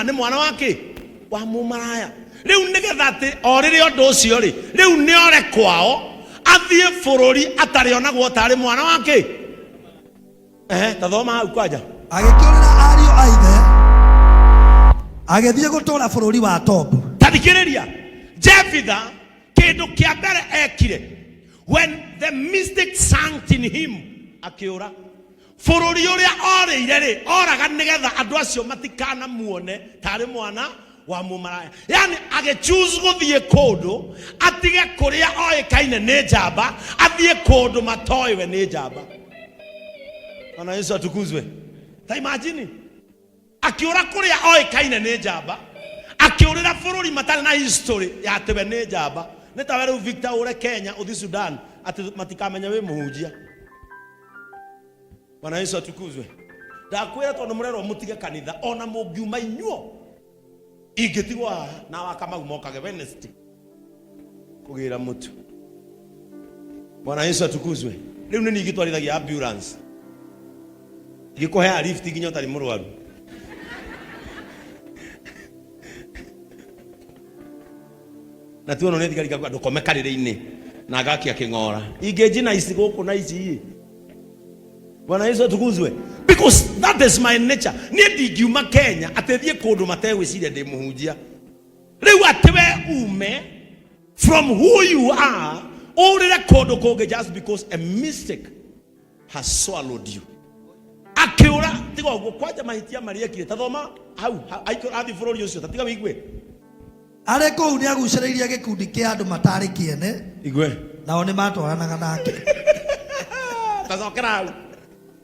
Nĩ mwana wa kĩ? Wa mũmaraya. Rĩu nĩgetha atĩ orĩre ũndũ ũcio rĩ, rĩu nĩ ore kwao athiĩ bũrũri atarĩonagwo tarĩ mwana wa kĩ? Ehe, tathoma hau kwanja. Agĩkĩũrĩra ariũ a ithe, agĩthiĩ gũtũũra bũrũri wa Tobu. Tathikĩrĩria, Jefitha kĩndũ kĩa mbere ekire, when the mistake sank in him, akĩũra bũrũri ũrĩa orĩire rĩ, oraga nĩgetha andũ acio matikanamuone tarĩ mwana wa mũmaraya. Yani agĩchoose gũthiĩ kũndũ atige kũrĩa oĩkaine nĩ njamba, athiĩ kũndũ matoĩwe nĩ njamba. Bwana Yesu atukuzwe. Ta imagine akĩũra kũrĩa oĩkaine nĩ njamba, akĩũrĩra bũrũri matarĩ na history ya atĩ we nĩ njamba. Nĩ tawe rĩu Victor ũre Kenya ũthiĩ Sudan atĩ matikamenya wĩ mũhunjia. Bwana Yesu atukuzwe. Ndakwĩra tondũ mũrerwo mũtige kanitha ona mũngiuma inyuo ingĩtigwo haha na wakamau mokage Wednesday kũgĩra mũtu. Bwana Yesu atukuzwe. Rĩu nĩ niĩ ingĩtwarithagia ambulance ngĩkũheaga lift nginya ũtarĩ mũrwaru. Na tuono nĩ thigari ngakuga ndũkome karĩrĩ-inĩ na ngakia kĩng'ora ingĩnjina ici gũkũ na ici ĩ. Bwana Yesu atukuzwe, because that is my nature. Niĩ ndingiuma Kenya atĩ thiĩ kũndũ mategwĩciria ndĩ mũhunjia. Rĩu atĩ we ume from who you are ũrĩre kũndũ kũngĩ just because a mistake has swallowed you. Akĩũra tiga ũguo kwanja mahĩtia marĩa ekire, tathoma hau athiĩ bũrũri ũcio, tatiga wĩigue. Arĩ kũu nĩ agucĩrĩirie gĩkundi kĩa andũ mataarĩ kĩene, Igue. nao nĩ maatwaranaga nake. Tacokera hau.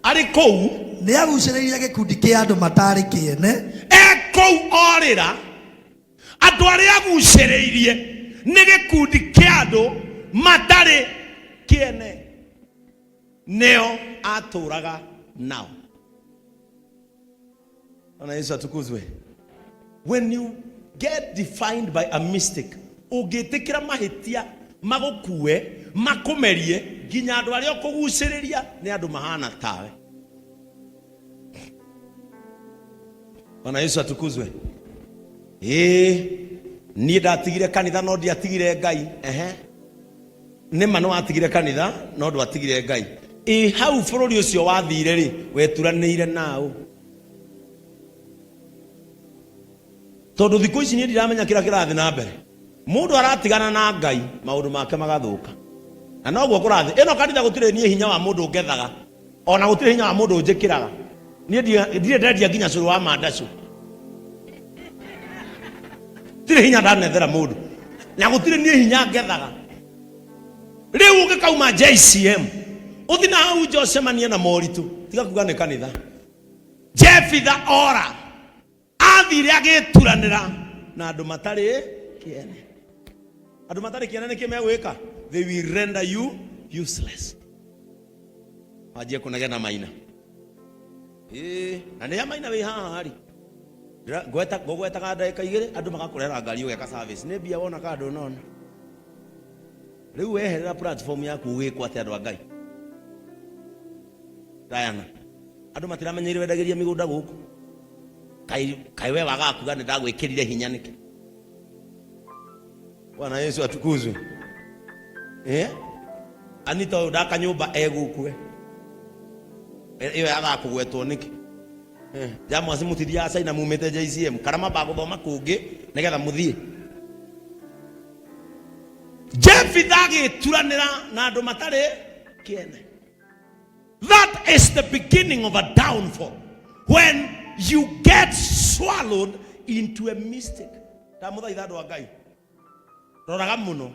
Arĩ kũu. Nĩ agucĩrĩirie gĩkundi kĩa andũ mataarĩ kĩene. E kũu orĩra, andũ arĩa agucĩrĩirie nĩ gĩkundi kĩa andũ matarĩ kĩene, nĩo atũraga nao. Bwana Yesu atukuzwe. When you get defined by a mistake, ũngĩtĩkĩra mahĩtia magũkue makũmerie nginya andũ arĩa ũkũgucĩrĩria nĩ andũ mahana tawe. Bwana Yesu atukuzwe. Ĩĩ, niĩ ndatigire kanitha no ndiatigire Ngai. Ehe. Nĩ ma nĩ watigire kanitha no ndwatigire Ngai. Ĩ hau bũrũri ũcio wathire rĩ, weturanĩire naũ? Tondũ thikũ ici niĩ ndiramenya kĩrĩa kĩrathiĩ na mbere. Mũndũ aratigana na Ngai, maũndũ make magathũka. Na noguo kũrathiĩ. Ĩno kanitha gũtirĩ niĩ hinya wa mũndũ ngethaga. Ona gũtirĩ hinya wa mũndũ njĩkĩraga. Niĩ ndirĩ ndendia nginya cũrũ wa mandacũ. Tirĩ hinya ndanethera mũndũ. Na gũtirĩ niĩ hinya ngethaga. Rĩu ũngĩkauma JCM, ũthi na hau nja ũcemanie na moritũ, tiga kuga nĩ kanitha. Jefitha ora, athire agĩturanĩra na andũ matarĩ kĩene. Andũ matarĩ kĩene nĩkĩ megwĩka? They will render you useless. Wanjie kũnegena Maina. Ĩĩ, na nĩ Maina wĩ haha rĩ. Ngweta ngũgwetaga ndagĩka igĩrĩ andũ magakũrehera ngari ũgeka service. Nĩ mbia wona kana ndũnona? Rĩu weherera platform yaku ũgĩkwo atĩa andũ a Ngai? Diana, andũ matiramenyeire wendagĩria mĩgũnda gũkũ. Kaĩ kaĩ we wagaga kuga nĩ ndagwĩkĩrire hinya nĩkĩ? Bwana Yesu atukuzwe. Eh? Anita ũyũ ndaka nyũmba egũkũ we. Ĩyo yagaga kũgwetwo nĩkĩ? Eh, jamwasi mũtithiaga China mumĩte JCM kana mambaga gũthoma kũngĩ nĩgetha mũthiĩ. Jefitha agĩturanĩra na andũ matarĩ kĩene. That is the beginning of a downfall. When you get swallowed into a mistake. Ndamũthaitha andũ a Ngai. Roraga mũno.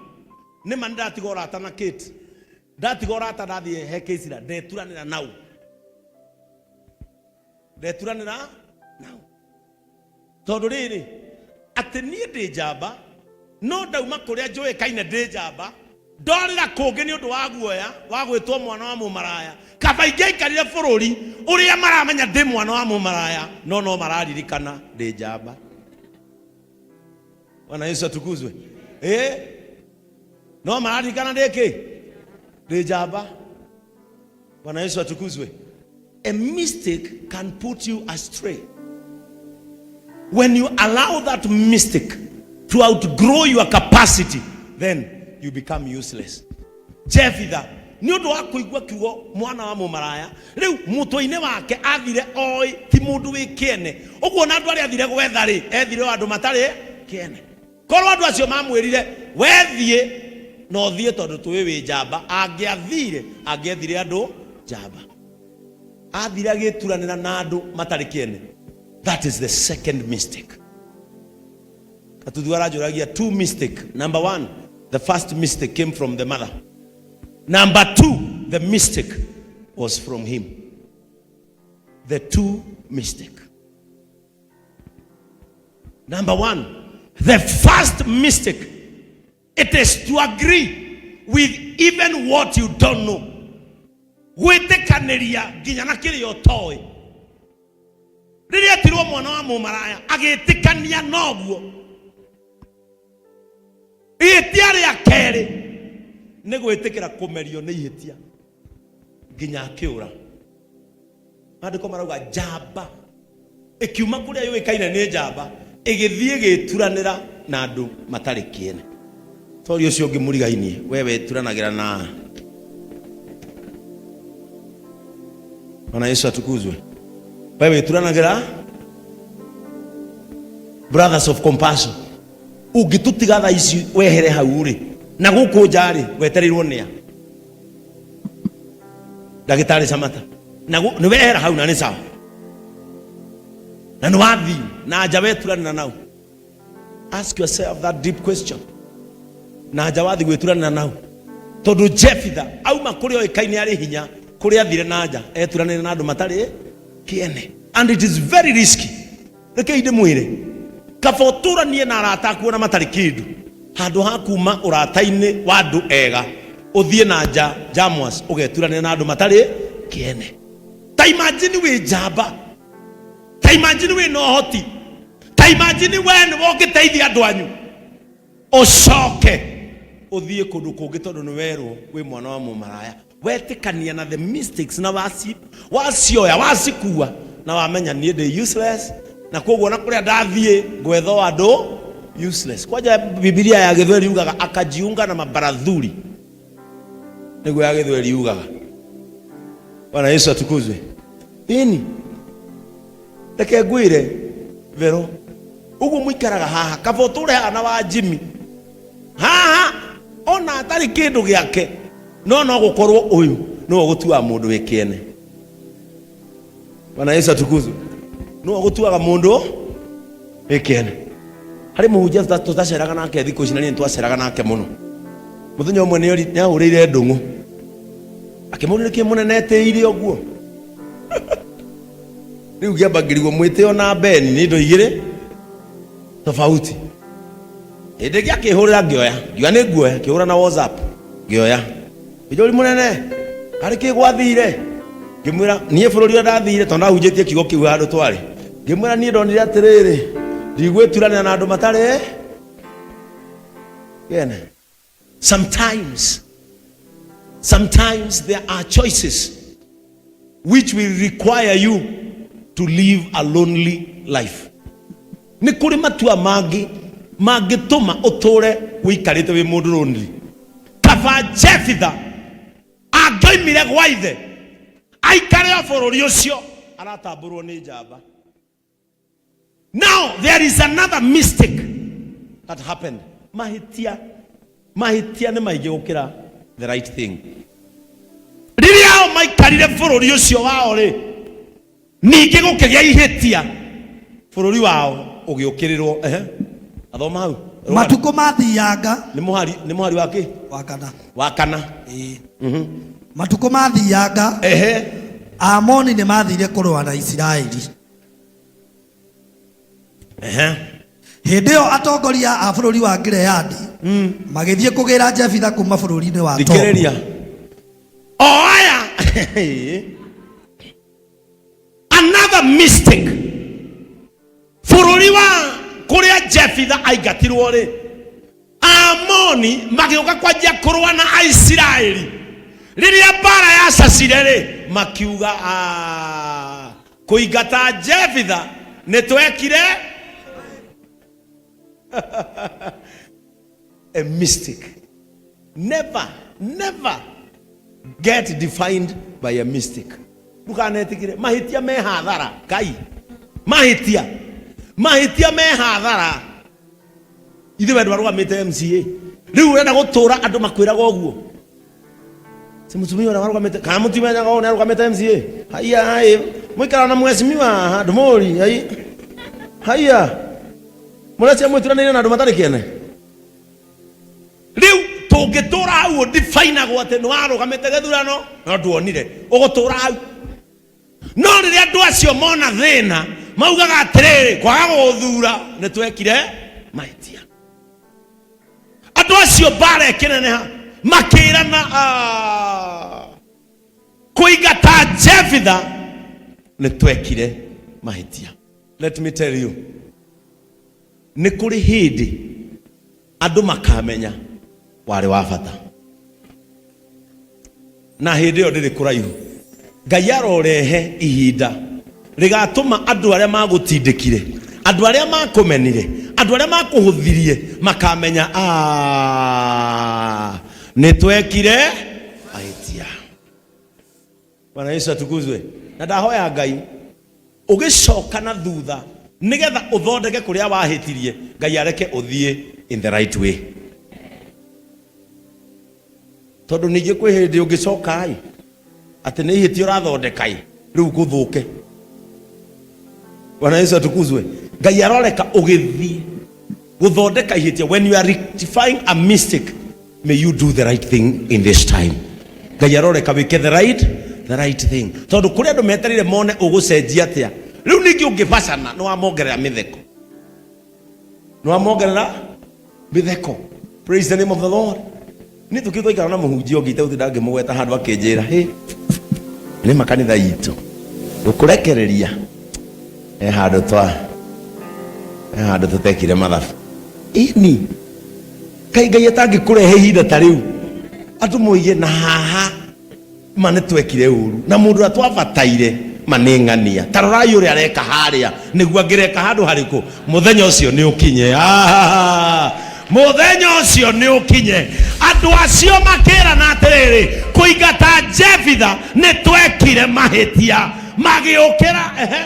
Nĩ ma nĩndatiga ũrata na Kate. Ndatiga ũrata ndathiĩ he Kesira ndeturanĩra nau. Ndeturanĩra nau. Tondũ rĩrĩ, atĩ niĩ ndĩ njamba, no ndauma kũrĩa njũĩkaine ndĩ njamba, ndorĩra kũngĩ nĩ ũndũ wa guoya wa gwĩtwo mwana wa mũmaraya. Kaba ingĩaikarire bũrũri ũrĩa maramenya ndĩ mwana wa mũmaraya, no no mararirikana ndĩ njamba. Bwana Yesu atukuzwe. Eh? No mararirikana ndĩ kĩ? Ndĩ njamba. Bwana Yesu atukuzwe. A mistake can put you astray. When you allow that mistake to outgrow your capacity, then you become useless. Jefitha nĩ ũndũ wa kũigua kiugo mwana wa mũmaraya, rĩu mũtwe-inĩ wake athire oĩ ti mũndũ wĩ kĩene. Ũguo na andũ arĩa athire gwetha rĩ, ethire o andũ matarĩ kĩene. Korwo andũ acio mamwĩrire wethiĩ na ũthiĩ tondũ tũĩ wĩ njamba, angĩathire angĩethire andũ njamba. Athire agĩturanĩra na andũ matarĩ kĩene. That is the second mistake. Katuthu aranjũragia two mistake. Number one, the first mistake came from the mother. Number two, the mistake was from him. The two mistake. Number one, the first mistake, it is to agree with even what you don't know. Gwĩtĩkanĩria nginya na kĩrĩa ũtoĩ. Rĩrĩa etirwo mwana wa mũmaraya agĩtĩkania noguo. Ihĩtia rĩa kerĩ nĩ gwĩtĩkĩra kũmerio nĩ ihĩtia nginya akĩũra. Maandĩko marauga njamba ĩkiuma kũrĩa yũĩkaine nĩ njamba ĩgĩthiĩ ĩgĩturanĩra na andũ matarĩ kĩene. Tori ũcio ũngĩ mũrigainie we weturanagĩra na. Bwana Yesu atukuzwe. We wĩturanagĩra Brothers of Compassion, ũngĩtũtiga thaa ici wehere hau rĩ, na gũkũ nja rĩ, wetereirwo nĩa ndagĩtarĩ Samata, na nĩ wehera hau na nĩ sawa, na nĩ wathiĩ na nja weturanĩra nau. Ask yourself that deep question. Na nja wathi gwĩturanĩra nau, tondũ Jefitha auma kũrĩa oĩkaine arĩ hinya, kũrĩa athire na nja eturanĩre na andũ matarĩ kĩene, and it is very risky. Rekei ndĩmwĩre, kaba ũtũranie na arata aku ona matarĩ kĩndũ, handũ ha kuma ũrata-inĩ wa andũ ega ũthiĩ na nja jamwas ũgeturanĩre na andũ matarĩ kĩene. Ta imagine wĩ njamba, ta imagine wĩ na ũhoti, ta imagine we nĩwe ũngĩteithia andũ anyu, ũcoke ũthiĩ kũndũ kũngĩ tondũ nĩ werwo wĩ mwana wa mũmaraya. Wetĩkania na the mistakes na waci wacioya wacikua na wamenya niĩ ndĩ useless, na koguo na kũrĩa ndathiĩ ngwetha o andũ useless. Kwanja Bibilia ya Gĩthweri yugaga akajiunga na mabarathuri, nĩguo ya Gĩthweri yugaga. Bwana Yesu atukuzwe. Ĩni reke ngwĩre vero ũguo mũikaraga haha, kaba ũtũre haha na wa Jimmy haha ona atarĩ kĩndũ gĩake, no no gũkorwo ũyũ nĩwe ũgũtuaga mũndũ wĩ kĩene. Bwana Yesu atukuzwe. Nĩwe ũgũtuaga mũndũ wĩ kĩene. Harĩ mũhunjia tũtaceraga nake thikũ ici, na niĩ nĩtwaceraga nake mũno. Mũthenya ũmwe nĩahũrĩire ndũng'ũ, akĩmũria nĩkĩ mũnene etĩire ũguo. Rĩu ngĩamba ngĩrigwo mwĩtĩo na Beni nĩ indo igĩrĩ tofauti. Hĩndĩ ĩngĩ akĩhũrĩra ngĩoya, ngiuga nĩ nguoya, akĩhũra na WhatsApp ngĩoya. Ngĩnjũria mũnene, harĩ kĩ gwathire? Ngĩmwĩra niĩ bũrũri ũrĩa ndathire, tondũ ndahunjĩtie kiugo kĩu handũ twarĩ. Ngĩmwĩra niĩ ndonire atĩrĩrĩ, ndigwĩturanĩra na andũ matarĩ kĩene. Sometimes there are choices which will require you to live a lonely life. Nĩ kũrĩ matua mangĩ mangĩtũma ũtũre ũikarĩte wĩ mũndũ lonely. Kaba Jefitha angĩoimire gwa ithe aikare o bũrũri ũcio aratambũrwo nĩ njamba. Now there is another mistake that happened. Mahĩtia, mahĩtia nĩ maingĩ gũkĩra the right thing. Rĩrĩa ao maikarire bũrũri ũcio wao rĩ, ningĩ gũkĩgĩa ihĩtia, bũrũri wao ũgĩũkĩrĩrwo. Ehe, athoma hau. Matukũ mathianga. Nĩ mũhari, nĩ mũhari wa kĩ? Wa kana. Wa kana. Ĩĩ. Matukũ mathianga. Ehe. Aamoni nĩ mathire kũrũa na Isiraeli. Ehe. Hĩndĩ ĩyo atongoria a bũrũri wa Gileadi magĩthiĩ kũgĩra Jefitha kuuma bũrũri-inĩ wa Tobu. Thikĩrĩria. O aya. Another mistake. Bũrũri wa kũrĩa Jefitha aingatirwo rĩ, Aamoni magĩũka kwanjia kũrũa na Aisiraeli. Rĩrĩa mbara yacacire rĩ, makiuga, "Ah, kũingata Jefitha nĩ twekire." A mistake. Never, never get defined by a mistake. Ndũkanetigĩre mahĩtia me hathara. Ngai, mahĩtia, mahĩtia me hathara. Ithuĩ we ndwarũgamĩte MCA, rĩu ũrenda gũtũra andũ makwĩraga ũguo. Si mũtumia ũrĩa warũgamĩte, kana mũtimenyaga ũũ nĩarũgamĩte MCA? Haiya ĩ, mũikara na mheshimiwa handũ mũri hai. Haiya, mũrecia mwĩturanĩire na andũ matarĩ kĩene. Rĩu tũngĩtũra hau ũdifainagwo atĩ nĩ warũgamĩte gĩthurano no nduonire, ũgũtũra hau. No rĩrĩa andũ acio mona thĩna maugaga atĩrĩrĩ, kwaga gũgũthura nĩ twekire mahĩtia. Andũ acio mbara ĩkĩneneha, makĩrana, "Ah, kũingata Jefitha nĩ twekire mahĩtia." Let me tell you, nĩ kũrĩ hĩndĩ andũ makamenya warĩ wa bata, na hĩndĩ ĩyo ndĩrĩ kũraihu. Ngai arorehe ihinda rĩgatũma andũ arĩa magũtindĩkire, andũ arĩa makũmenire, andũ arĩa makũhũthirie makamenya, "Ah, nĩ twekire mahĩtia." Bwana Yesu atukuzwe. Na ndahoya Ngai ũgĩcoka na thutha nĩgetha ũthondeke kũrĩa wahĩtirie, Ngai areke ũthiĩ in the right way, tondũ ningĩ kwĩ hĩndĩ ũngĩcoka ĩ atĩ nĩ ihĩtia ũrathondeka ĩ rĩu gũthũke. Bwana Yesu atukuzwe. Ngai aroreka ũgĩthiĩ gũthondeka ihĩtia. When you are rectifying a mistake, may you do the right thing in this time. Ngai aroreka wĩke the right thing, tondũ kũrĩ andũ metereire mone ũgũcenjia atĩa. Rĩu ningĩ ũngĩbacana nĩ wamongerera mĩtheko, nĩ wamongerera mĩtheko. Praise the name of the Lord. Nĩ tũkĩ twaikara na mũhunjia ũngĩ iteuthi ndangĩmũgweta handũ, akĩnjĩra, "Hĩ, nĩ makanitha itũ gũkũrekereria he handũ twa he handũ tũtekire mathabu." Ini kaĩ Ngai atangĩkũrehe ihinda ta rĩu andũ moige na haha ma nĩ twekire ũru na mũndũ ũrĩa twabataire ma nĩ ng'ania, ta rorai ũrĩa areka harĩa, nĩguo angĩreka handũ harĩkũ. Mũthenya ũcio nĩ ũkinye. Ah, mũthenya ũcio nĩ ũkinye. Andũ acio makĩrana atĩrĩrĩ, kũingata Jefitha nĩ twekire mahĩtia. Magĩũkĩra, ehe.